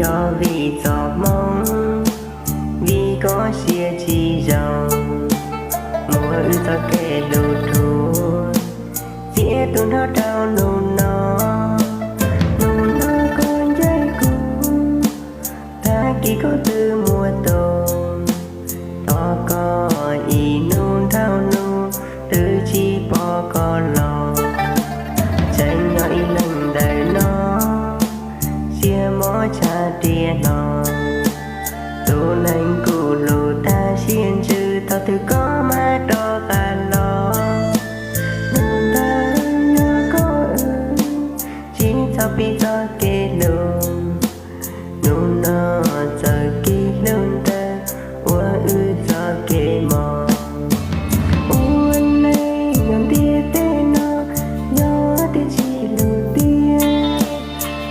yog vim txoj hmoo, vim koj siab tsis zoo, muab wb txoj kev hlub dhuav, txiav tu nrho rau hnub no. Hnub no koj ncaim kuv, tag kis koj twb muaj tus, tos koj ib hnub dhau hnub, twb tsis pom koj los. Tseem nyob ib leeg ntawm no, siab mob tshaj tiaj hlo. Tus neeg kuv hlub tas siab ntsws, thaum twg koj mam rov qab los. Hnub ntawd yog koj wb, tsis txhob pib txoj kev hlub. Hnub no txoj kev hlub ntawd ua wb txoj kev mob. Ua neej nyob ntiaj teb no, yog tias tsis hlub tiag,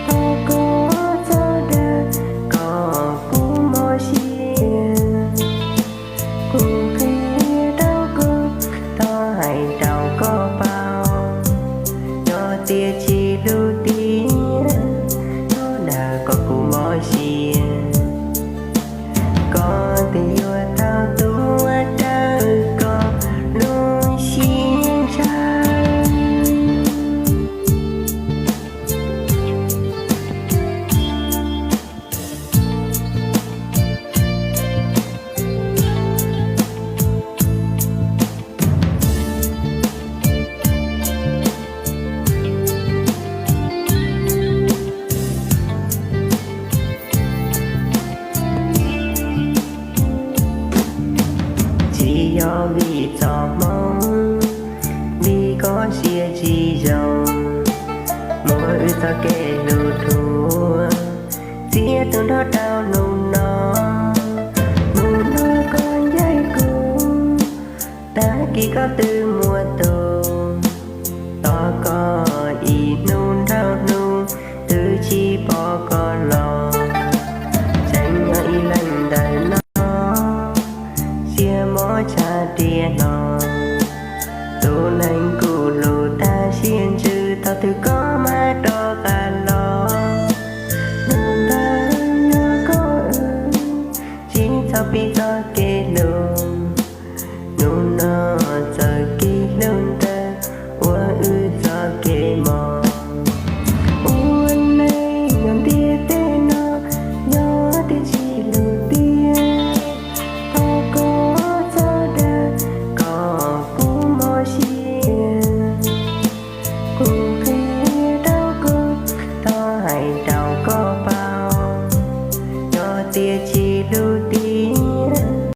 thov koj txhob dag kom kuv mob siab. Kuv qhia rau koj, thov hais rau koj paub, yog tias tsis hlub tiag, thov dag kom kuv mob siab. Koj twb yuav tau tuag raws koj lub siab ntshaw. Tsis yog vim txoj hmoo, vim koj siab tsis zoo, muab wb txoj kev hlub dhuav, txiav tu nrho rau hnub no. Hnub no koj ncaim kuv, tag kis koj twb muaj tus, tos koj ib hnub dhau hnub, twb tsis pom koj los. Tseem nyob ib leeg ntawm no, siab mob tshaj tiaj hlo. Tus neeg kuv hlub tas siab ntsws, thaum twg koj mam rov qab los. Hnub ntawd yog koj wb, tsis txhob pib txoj kev hlub. Hnub no txoj kev hlub ntawd ua wb txoj kev mob. Ua neej nyob ntiaj teb no, yog tias tsis hlub tiag, thov koj txhob dag kom kuv mob siab. Kuv qhia rau koj, thov hais rau koj paub, yog tias tsis hlub